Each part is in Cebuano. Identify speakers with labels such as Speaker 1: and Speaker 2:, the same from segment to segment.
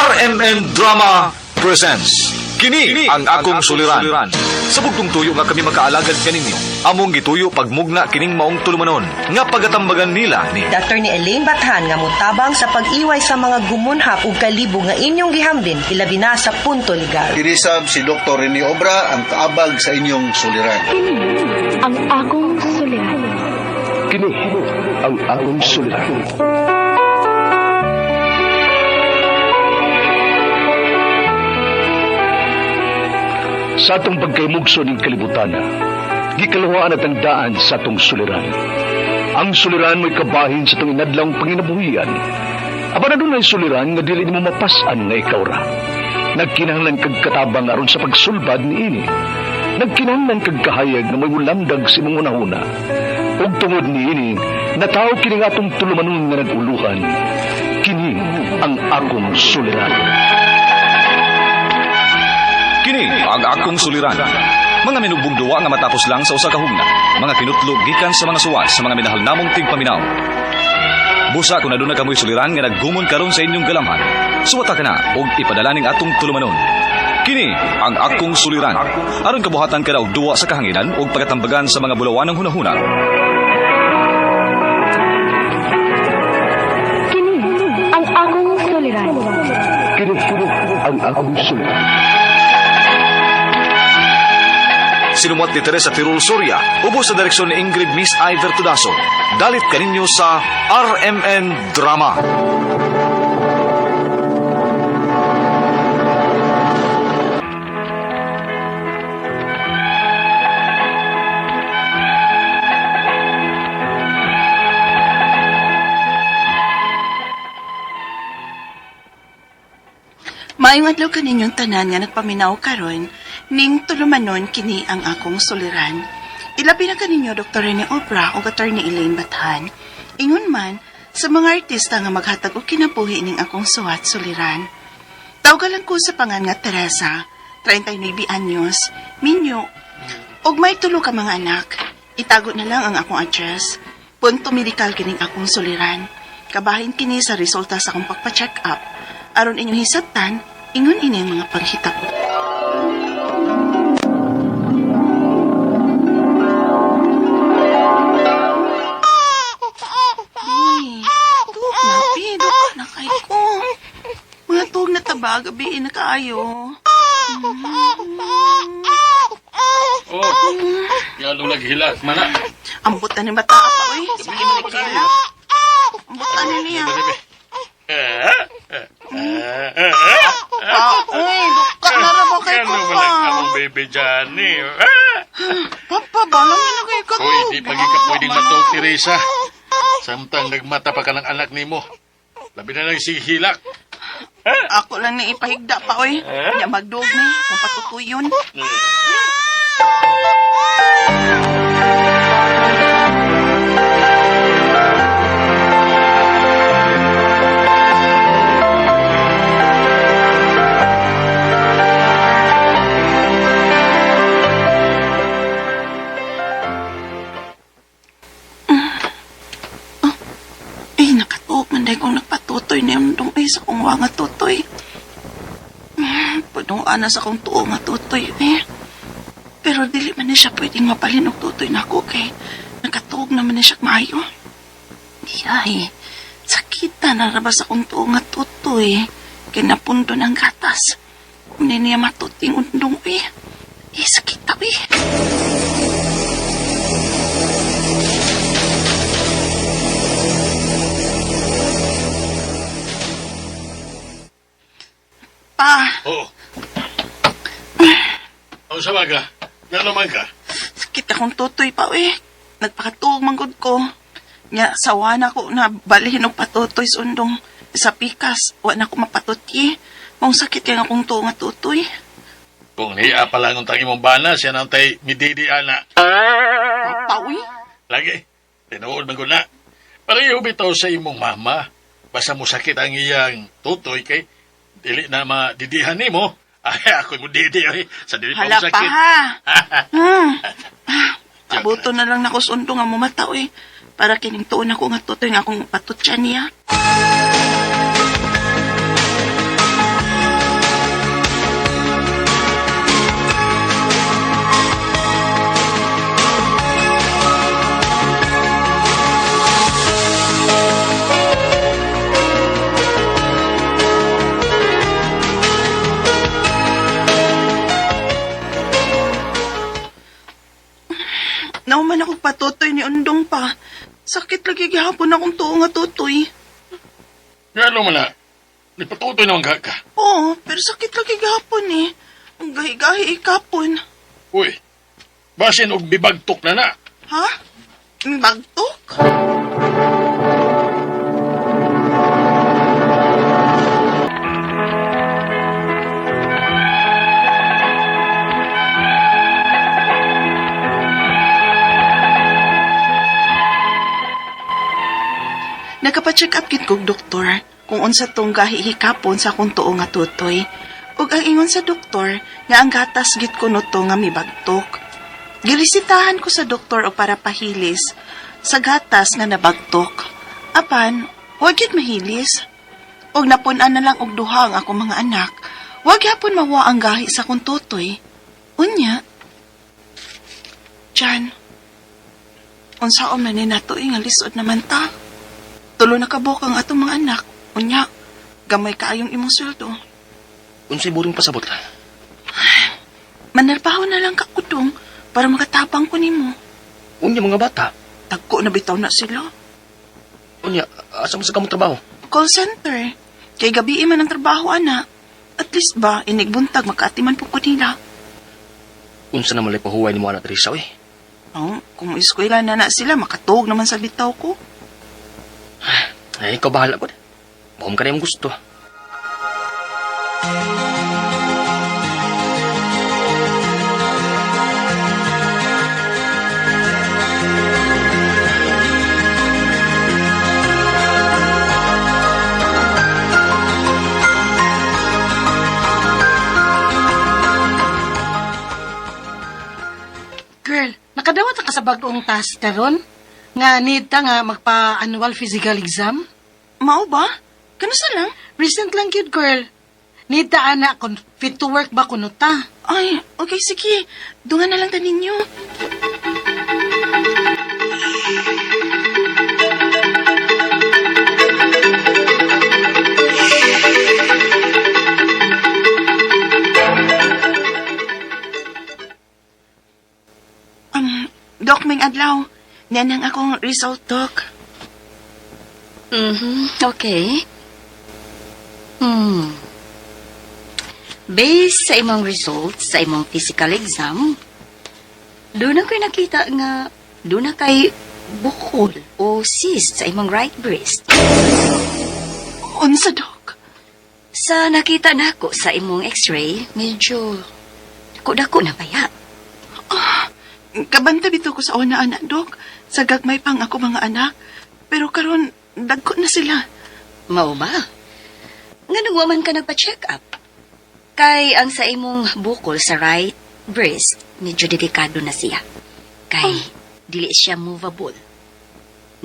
Speaker 1: RMN Drama presents Kini ang akong suliran. Sa bugtong tuyo nga kami makaalagad kaninyo. Among gituyo pagmugna kining maong tulumanon nga pagatambagan nila ni
Speaker 2: Dr. ni Elaine Bathan nga motabang sa pag-iway sa mga gumunhap ug kalibog nga inyong gihambin ilabi na sa punto legal.
Speaker 3: Kinisab si Dr. Rene Obra ang kaabag sa inyong suliran.
Speaker 4: Kini ang akong suliran.
Speaker 5: Kini ang akong suliran. Sa atong pagkaymugso ning kalibutan, gikaluhaan at ang daan sa atong suliran. Ang suliran mo'y kabahin sa atong inadlawng panginabuhian. Apan adunay suliran nga dili nimo mapas-an nga ikaw ra. Nagkinahanglan kag katabang aron sa pagsulbad niini. Nagkinahanglan kag kahayag nga may mulamdag sa imong hunahuna. Ug tungod niini, nataw kini nga atong tulumanon nga nag-uluhan. Kini ang akong suliran.
Speaker 1: Kini ang akong suliran. Mga minubong duwa nga matapos lang sa usa ka hugna. Mga kinutlog gikan sa mga suwat sa mga minahal namong tigpaminaw. Busa kung aduna kamoy suliran nga naggumon karon sa inyong galamhan. Suwata ka na og ipadala ning atong tulumanon. Kini ang akong suliran. Aron kabuhatan ka og duwa sa kahanginan ug pagatambagan sa mga bulawanang hunahuna.
Speaker 4: Kini ang akong suliran.
Speaker 5: Kini ang akong suliran.
Speaker 1: Sinumuat ni Teresa Tirul Soria, ubos sa direksyon ni Ingrid Miss Iver Tudaso. Dalit kaninyo sa RMN Drama.
Speaker 6: Maayong adlaw kaninyong tanan nga nagpaminaw karon ning tulumanon kini ang akong suliran. Ilabi na kaninyo Dr. Rene Obra ug Attorney Elaine Bathan. Ingon man sa mga artista nga maghatag og kinabuhi ning akong suwat suliran. Tawgalan ko sa pangan nga Teresa, 39 anyos, minyo, ug may tulo ka mga anak. Itago na lang ang akong address. Punto medikal kining akong suliran. Kabahin kini sa resulta sa akong pagpa-check up. Aron inyong hisabtan, ingon ini ang mga panghitabo. Bi, tuog na, bi. Duka na kay ko. Mga tuog na taba, gabi na kaayo.
Speaker 7: Oh, yan naghilak mana.
Speaker 6: Ambot na ni bata pa, oy. Sige na naghilak. Ambot na niya. Pa, oy, duka na ra ba kay ko
Speaker 7: Ano
Speaker 6: pa?
Speaker 7: ba among baby Johnny?
Speaker 6: Papa, balang na kay ko.
Speaker 7: Hoy, di pagi ka pwedeng matuog, Teresa. Samtang nagmata pa ka ng anak nimo. Labi na lang si Hilak.
Speaker 6: Ako lang ni ipahigda pa, oy. Nya magdog ni, kung patutuyon. Ay, nakatuog man dahil kong nagpatutoy na yung dong ay sa kong nga tutoy. Punuan na sa kong tuo nga tutoy eh. Pero dili man na siya pwedeng mapalin og tutoy na ako kay nakatuog naman na siya maayo. Yay, sakita na ra ba sa kong tuo nga tutoy kay napundo ng gatas. Kung di niya matuting undong eh. Eh, sakita eh. Pa,
Speaker 7: Oo. Ang sama ka? Nga naman ka?
Speaker 6: sakit akong tutoy pa eh. Nagpakatuog manggod ko. Nya, sawa na ko na balhin og patutoy sa undong sa pikas. Wa na ko mapatutyi. Maong sakit kay nga akong tuo nga tutoy.
Speaker 7: Kung niya pa lang ang tanging mong bana, siya nang tay mididi ana.
Speaker 6: Pa, uy.
Speaker 7: Lagi, tinuod man ko na. Pareho bitaw sa imong mama. Basta mo sakit ang iyang tutoy kay dili na madidihan nimo. Ay, ako mo didi ay. Sa dili pa
Speaker 6: Hala
Speaker 7: mo
Speaker 6: pa
Speaker 7: sakit.
Speaker 6: ha. Abuto na lang nako sa undong nga mumata uy. Para kining tuon ako nga tutoy nga akong patutya niya. Sakit lagi gihapon akong tuo nga tutoy.
Speaker 7: Ngano man na, nagpatutoy naman ka ka.
Speaker 6: Oo, pero sakit lagi gihapon eh. Ang gahi-gahi ikapon.
Speaker 7: Uy, basin og bibagtok na na.
Speaker 6: Ha? Bagtok? Nakapa-check up gid kog doktor kung unsa tong gahihikapon sa akong tuo nga tutoy. Ug ang ingon sa doktor nga ang gatas gid kuno to nga mibagtok. Girisitahan ko sa doktor o para pahilis sa gatas nga nabagtok. Apan, wa gyud mahilis. Og napun-an na lang og duha ang akong mga anak. Wa gyapon mawa ang gahi sa akong tutoy. Unya. Jan, unsaon man ni nato eh, nga lisod naman ta. Tulo na kabuk ang atong mga anak. Unya, gamay kaayong imong sweldo.
Speaker 8: Unsay buring pasabot la?
Speaker 6: Manarbaho na lang kakudong para makatabang ko nimo.
Speaker 8: Unya mga bata.
Speaker 6: Tagko na bitaw na sila.
Speaker 8: Unya, asa mo sa kamong trabaho?
Speaker 6: Call center. Kay gabi man ang trabaho, ana. At least ba, inigbuntag, makaatiman po ko nila.
Speaker 8: Unsa naman lay pahuway ni mo anak Teresa oy.
Speaker 6: Oh, kung eskwela na na sila, makatuog naman sa bitaw ko.
Speaker 8: Ay, ikaw bahala gud. Bahom ka na imong gusto.
Speaker 9: Girl, nakadawat ka sa bag-ong task karon? Nga need ta nga magpa-annual physical exam?
Speaker 6: Mao ba? Kanusa lang?
Speaker 9: Recent lang gyud, girl. Need ta ana kon fit to work ba kuno ta?
Speaker 6: Ay, okay, sige. Dungan na lang ta ninyo. Doc, may adlaw. Nanang akong result, Doc.
Speaker 10: Okay. Based sa imong results sa imong physical exam, doon na ko'y nakita nga doon na kay bukol o cyst sa imong right breast.
Speaker 6: Unsa, Doc?
Speaker 10: Sa nakita nako sa imong x-ray, medyo dako-dako na baya.
Speaker 6: Kabanta bitaw ko sa una, anak, Doc. Sa gagmay pang ako mga anak. Pero karon dagko na sila.
Speaker 10: Mao ba? Nganong wa man ka nagpa-check up? Kay ang sa imong bukol sa right breast, medyo delikado na siya. Kay dili siya movable.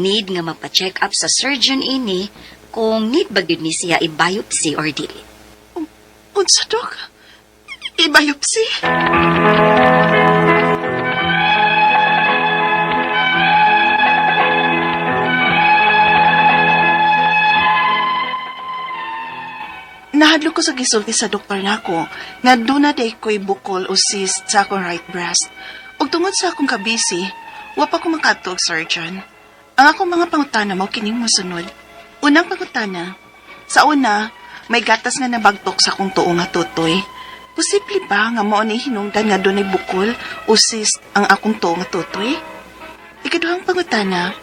Speaker 10: Need nga mapa-check up sa surgeon ini kung need ba gyud ni siya i-biopsy or dili.
Speaker 6: Unsa, Doc? I-biopsy? Nahadlok ko sa gisulti sa doktor nako nga doon na day ko'y bukol o cyst sa akong right breast. Ug tungod sa akong kabisi, wa pa ko makadto og surgeon. Ang akong mga pangutana mao kining mosunod. Unang pangutana, sa una, may gatas nga nabagtok sa akong tuo nga tutoy. Posible ba nga mao ni hinungdan nga dunay bukol o cyst ang akong tuo nga tutoy? Ikaduhang pangutana,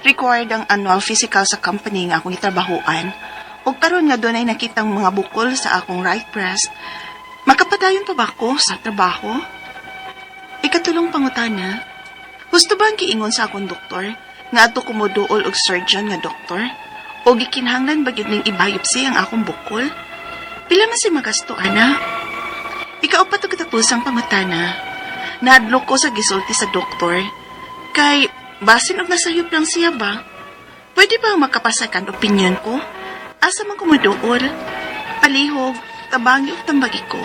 Speaker 6: required ang annual physical sa company nga akong gitrabahoan. Ug karon nga dunay nakitang mga bukol sa akong right breast, makapadayon pa ba ko sa trabaho? Ikatulong pangutana, husto ba ang giingon sa akong doktor nga adto ko moduol og surgeon nga doktor? O gikinahanglan ba gyud ning i-biopsy ang akong bukol? Pila man si magasto, ana? Ikaupat ug katapusang pangutana, nahadlok ko sa gisulti sa doktor kay basin og nasayop lang siya ba? Pwede ba makapasakan opinion ko? Asa man ko moduol? Palihog, tabangi og tambagi ko.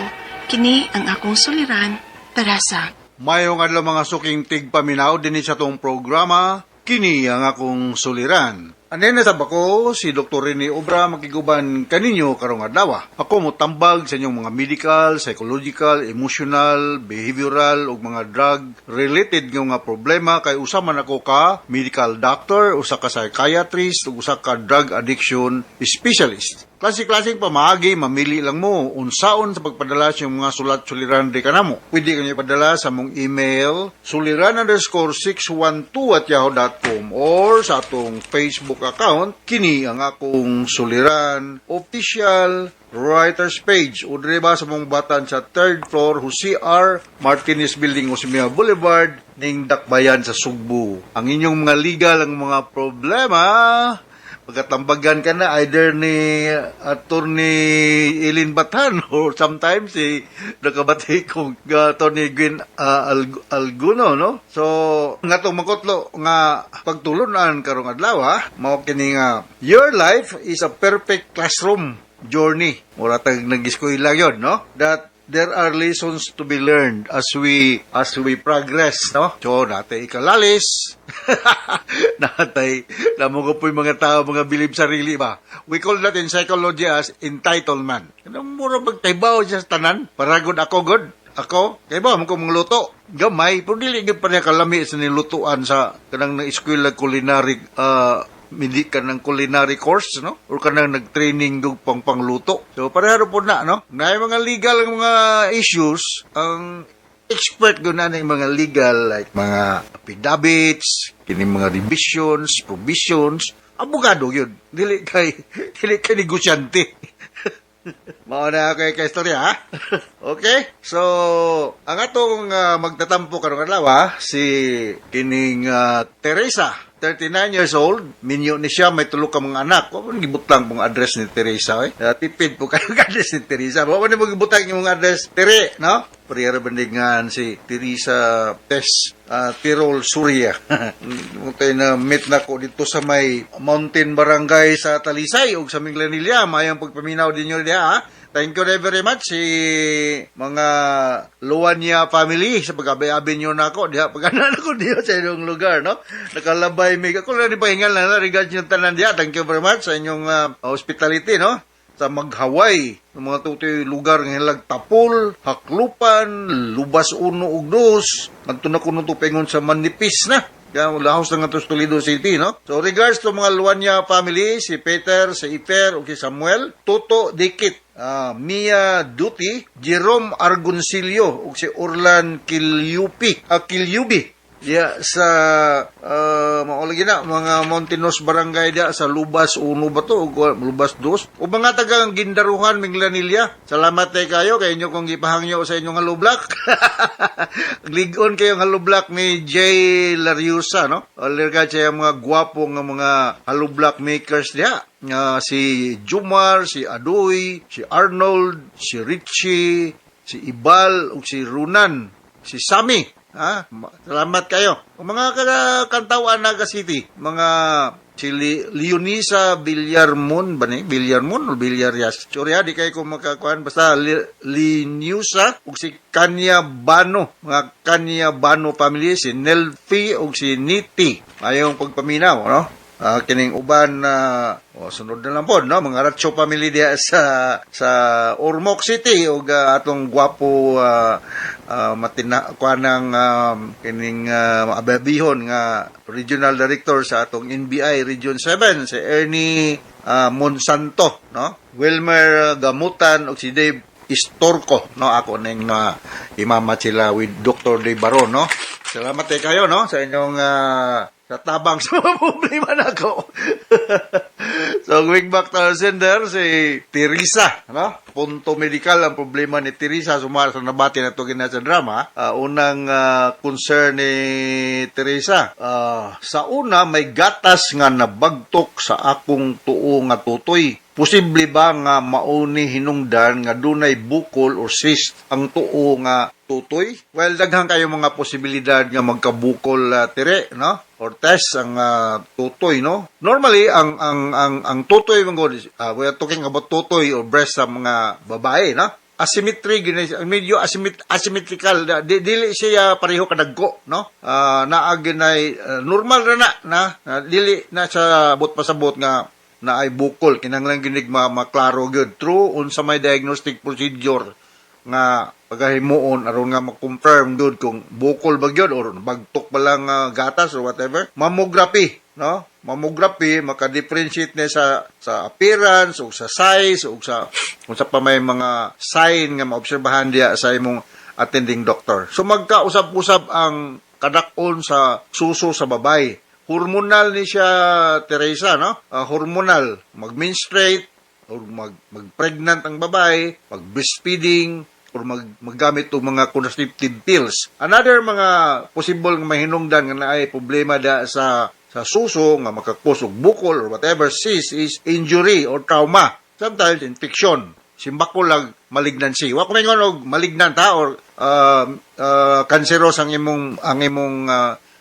Speaker 6: Kini ang akong suliran, Teresa.
Speaker 3: Mayong adlaw mga suking tigpaminaw dinhi sa tong programa, kini ang akong suliran. Anay na sab ko, si Dr. Rene Obra, makiguban kaninyo karong adlaw. Ako mo tambag sa inyong mga medical, psychological, emotional, behavioral ug mga drug related nga mga problema kay usa man ako ka medical doctor, usa ka psychiatrist ug usa ka drug addiction specialist. Klase-klaseng pamaagi, mamili lang mo unsaon sa pagpadala sa inyong mga sulat suliran di kanamo. Pwede kanyo ipadala sa mong email suliran_612@yahoo.com or sa atong Facebook account, kini ang Akong Suliran Official Writers Page, o diri ba sa mong batan sa third floor, Jose R. Martinez Building, Osimia Boulevard, ning Dakbayan sa Sugbo. Ang inyong mga legal ang mga problema, pagkatambagan ka na either ni Attorney Ilin Batan or sometimes si nakabati kong Attorney Gwen Alguno, no? So, nga tong makutlo nga pagtulunan karong adlaw, ha, mao kini nga your life is a perfect classroom journey. Mura tag nag-eskwela yon, no? That there are lessons to be learned as we progress, no? So, natay ikalalis, natay namo ko po yung mga tao, mga bilib sarili ba. We call that in psychology as entitlement. Kanang mura magtaybaw siya sa tanan, paragod ako god. Ako, kay ba mo ko luto. Gamay, pero dili gyud pareha kalami sa nilutuan sa kanang na eskwela culinary, hindi ka ng culinary course, no? Or kanang nag-training og pang pangluto. So, pareha po na, no? Na yung mga legal ang mga issues, ang expert ko na ng mga legal like mga affidavits, kini mga revisions, provisions, abogado yun. Dili kay negosyante. Mao na kay istorya, ha? Okay? So, ang atong magtatampo karong adlaw, ha, si kining Teresa, 39 years old, minyo ni siya, may tulo ka mga anak. Wa man gibutang pong address ni Teresa, eh. Tipid po kayo address ni Teresa. Wa man gibutang yung address, Tere, no? Prayer bandingan si Teresa Tess Tirol Surya. Mutay na meet na ko dito sa may Mountain Barangay sa Talisay ug sa Minglanilla. Mayang pagpaminaw din nyo diha, ha? Thank you very much si mga Luwania family sa pag-abi-abi nyo na ako diha pag ko diha sa inyong lugar, no? Nakalabay mi ako lang ni pahingal na regards yung tanan diha. Thank you very much sa inyong hospitality, no? Sa Maghaway, ng mga tutoy lugar nga hilag Tapol, Haklupan, Lubas 1 ug 2, ngadto na kuno to pengon sa Manipis na. Kaya lahos na nga to sa Toledo City, no? So, regards to mga Luwania family, si Peter, si Iper, o si Samuel, Toto Dikit, Mia Duty, Jerome Argoncillo, o si Orlan Kilyupi, Kilyubi, diya sa mao lagi na mga Mountainous Barangay diya sa Lubas 1 ba to o Lubas 2 o mga tagang Gindaruhan, Minglanilla. Salamat tay kayo kay inyo kong gipahangyo sa inyong halublak. Ligon kayo ng halublak ni Jay Lariusa, no? Alerga siya mga gwapo nga mga halublak makers diya nga si Jumar, si Adoy, si Arnold, si Richie, si Ibal ug si Runan, si Sammy. Ha? Salamat kayo. Kung mga kantawan Naga City, mga si Leonisa Villarmon ba ni? Villarmon o Villarias? Sorry ha, di kayo kung makakuan. Basta Linusa ug si Kanya Bano. Mga Kanya Bano family, si Nelfi ug si Niti. Ayong pagpaminaw, no? Kining uban na oh, sunod na lang po, no? Mga Ratcho family diha sa Ormoc City ug atong gwapo matina kuan ng kining ababihon nga regional director sa atong NBI Region 7, si Ernie Monsanto, no? Wilmer Gamutan ug si Dave Istorco, no? Ako ning imama sila with Dr. Dave Baron, no? Salamat eh kayo, no, sa inyong sa tabang sa mga problema nako. So, going back to our sender, si Teresa, no? Punto medical ang problema ni Teresa sumara sa nabati na ito sa drama. Unang concern ni Teresa, sa una may gatas nga nabagtok sa akong tuo nga tutoy. Posible ba nga mauni hinungdan nga dunay bukol or cyst ang tuo nga tutoy? Well, daghan kayo mga posibilidad nga magkabukol, tere, no? Or test ang tutoy, no? Normally, ang tutoy, mga we are talking about tutoy or breast sa mga babae, no? Asymmetry gini, medyo asymmetrical. Dili siya pareho kadagko, no? Naa ginay normal ra na na, na dili na sa bot pasabot nga na ay bukol. Kinahanglan ginig maklaro gyud through unsa may diagnostic procedure nga pagahimuon aron nga ma-confirm gyud kung bukol ba gyud or bagtok ba lang gatas or whatever. Mammography, no? Mammography, maka-differentiate ni sa appearance o sa size o sa kung sa pa may mga sign nga maobserbahan diya sa imong attending doctor. So magkausab-usab ang kadak-on sa suso sa babay. Hormonal ni siya, Teresa, no? Hormonal, mag-menstruate or mag-pregnant ang babae, mag-breastfeeding, or maggamit og mga contraceptive pills. Another mga possible nga mahinungdan nga naay problema da sa suso nga maka-cause og bukol or whatever cyst is injury or trauma. Sometimes infection. Simbako lang malignancy. Wa ko maingon og malignant ha or cancerous ang imong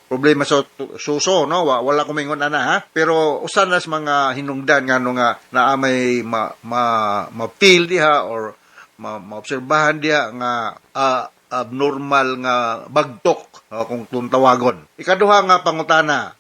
Speaker 3: problema sa suso, no? Wala ko maingon ana ha, pero usa na sa mga hinungdan nga no nga naa may ma, ma, ma-feel diha or maobserbahan diha nga abnormal nga bagtok, kung tawagon. Ikaduha nga pangutana,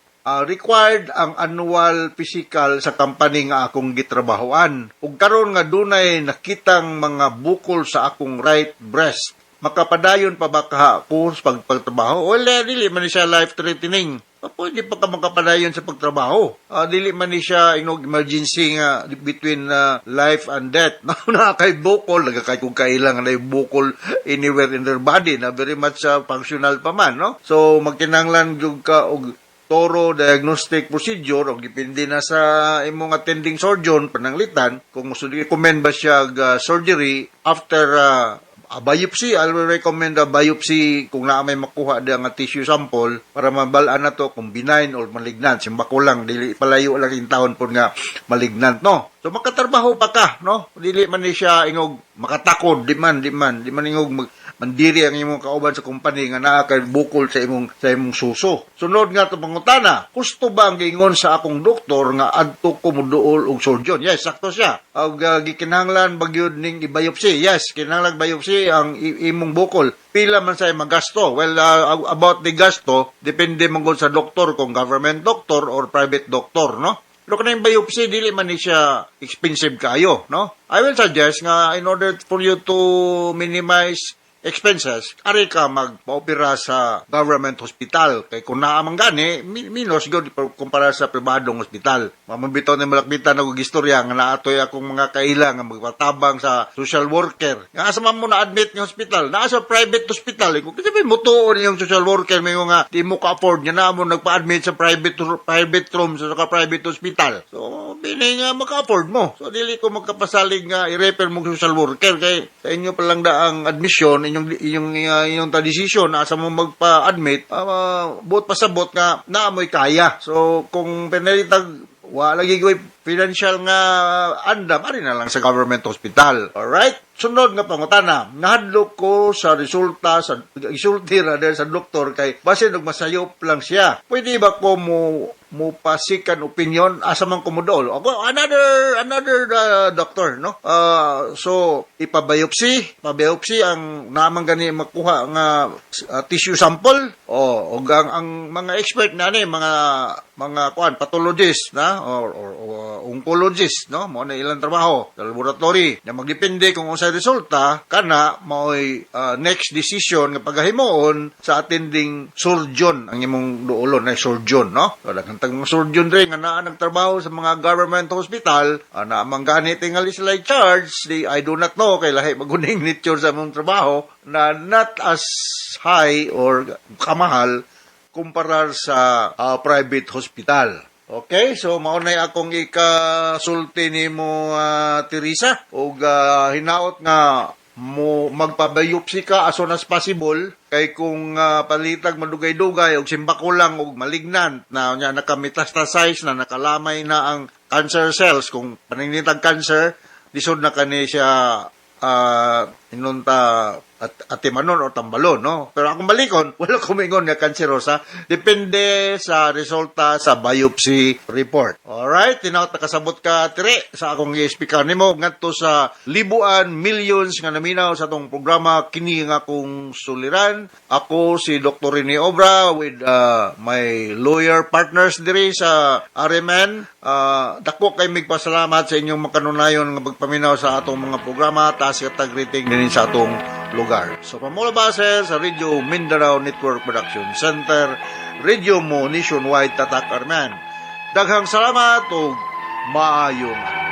Speaker 3: required ang annual physical sa company nga akong gitrabahoan. Ug karon nga dunay nakitang mga bukol sa akong right breast, makapadayon pa ba kaha ko sa pagtrabaho? Well, dili man ni siya life threatening. Pwede pa ka makapadayon sa pagtrabaho. Dili man ni siya inog emergency nga between life and death. Na kay bukol, nagakay kung kailangan na bukol anywhere in their body na very much functional pa man, no? So magkinahanglan gyud ka og thorough diagnostic procedure o depende na sa imong attending surgeon pananglitan kung recommend ba siya surgery after a biopsy. I will recommend a biopsy kung naa may makuha diya nga tissue sample para mabalaan na to kung benign or malignant. Simbako lang, dili palayo lang in taon po nga malignant, no? So makatrabaho pa ka, no? Dili man ni siya ingog makatakod, di man ingog mandiri ang imong kauban sa company nga naa kay bukol sa imong suso. Sunod nga to pangutana, husto ba ang giingon sa akong doktor nga adto ko moduol og surgeon? Yes, sakto siya. Og gikinahanglan ba gyud ning i-biopsy? Yes, kinahanglan biopsy ang imong bukol. Pila man sa magasto? Well, about the gasto, depende man gud sa doktor kung government doctor or private doctor, no? Pero kanang biopsy, dili man ni siya expensive kayo, no? I will suggest nga in order for you to minimize expenses, ari ka magpa-opera sa government hospital. Kay kung naa man gani, minus gyud kumpara sa pribadong hospital. Mamabitaw ni malakbitan og istorya nga naatoy akong mga kaila nga magpatabang sa social worker. Nga asa man mo na-admit nga hospital? Naa sa private hospital. Kung kasi may mutuon yung social worker may nga di mo ka-afford nga naa mo nagpa-admit sa private private room sa private hospital. So, bini nga maka-afford mo. So, dili ko magkapasalig nga i-refer mo social worker kay sa inyo pa lang da ang admission, inyong ta decision asa mo magpa-admit, buot pasabot nga naa mo'y kaya. So, kung pinalitag wa lagi ko'y financial nga andam, ari na lang sa government hospital. Alright? Sunod nga pangutana, nahadlok ko sa resulta, sa isulti rather sa doktor kay basin og masayop lang siya. Pwede ba ko mo pa-second opinion, asa man ko modol? Ako another another doctor, no? So ipa-biopsy, pa-biopsy ang naman gani makuha nga tissue sample o og ang mga expert na ni mga kuan pathologist na or oncologist, no? Mo na ilang trabaho sa laboratory na magdepende kung unsay resulta kana maoy next decision nga pagahimuon sa attending surgeon ang imong duolon na surgeon, no? So daghan tag mga surgeon rin nga naa nagtrabaho sa mga government hospital, na man gani tingali sila charge di, I do not know kay lahi maguning nature sa imong trabaho na not as high or kamahal kumpara sa private hospital. Okay, so mao na akong ikasulti nimo, Teresa, ug hinaot nga mo magpa-biopsy ka as soon as possible kay kung palitag madugay-dugay og simbako lang og malignant na nya naka-metastasize na, nakalamay na ang cancer cells, kung paninitag cancer, lisod na kani siya inunta. at atimanon o tambalon, no? Pero akong balikon, wala ko moingon nga kanserosa. Depende sa resulta sa biopsy report. Alright, tinawag nakasabot ka, Tere, sa akong i-speaker nimo ngadto sa libuan millions nga naminaw sa atong programa kini nga akong suliran. Ako si Dr. Rene Obra with my lawyer partners diri sa RMN. Dako kay migpasalamat sa inyong makanunayon nga pagpaminaw sa atong mga programa taas katag rating dinhi sa atong lugar. So from all of us here sa Radio Mindanao Network Production Center, Radio Mo Nationwide Tatak Arman. Daghang salamat ug maayong